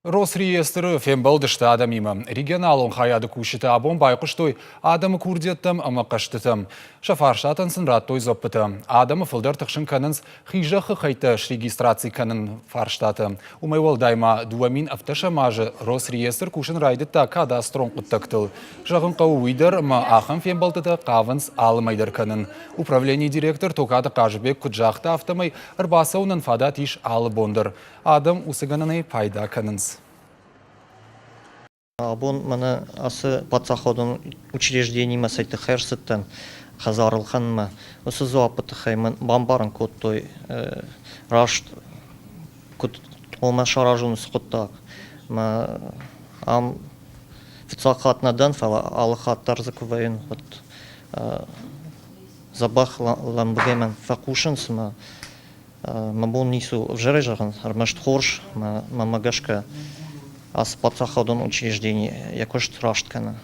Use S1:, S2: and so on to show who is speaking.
S1: Росреестры фембӕлдысты адӕмимӕ. Регионалон хайады кусджытӕ абон байхъуыстой адӕмы курдиӕттӕм ӕмӕ хъӕстытӕм. Сӕ фарстатӕн сын радтой дзуӕппытӕ. Адӕмы фылдӕр тыхсын кӕнынц хи зӕххы хӕйттӕ срегистраци кӕнын фарстатӕ. Уымӕй уӕлдай ма 2017 азы Росреестр кусын райдыдта кадастрон хъуыддӕгтыл. Зӕгъын хъӕуы уый дӕр, ӕмӕ ахӕм фембӕлдтытӕ хъавынц алы мӕй дӕр кӕнын. Управленийы директор Токаты Хъазыбег куыд загъта, афтӕмӕй ӕрбацӕуынӕн фадат ис алы бон дӕр. Адӕм уыцы гӕнӕнӕй пайда кӕнынц.
S2: Абон мӕнӕ ацы паддзахадон учрежденимӕ цӕй тыххӕй ӕрцыдтӕн хӕдзарыл хӕнынмӕ, уыцы дзуаппы тыххӕй мын бамбарын кодтой раст куыд хъуамӕ саразон уыцы хъуыддаг. Мӕ ам фыццаг хатт нӕ дӕн, фӕлӕ алы хатт дӕр дзы куы вӕййын, уӕд дзӕбӕх лӕмбыгӕй мӕм фӕхъусынц ӕмӕ Мӕ бон ницы у ӕвзӕрӕй зӕгъын, ӕрмӕст хорз, мӕнмӕ гӕсгӕ ацы паддзахадон учреждени йӕ куыст раст кӕны.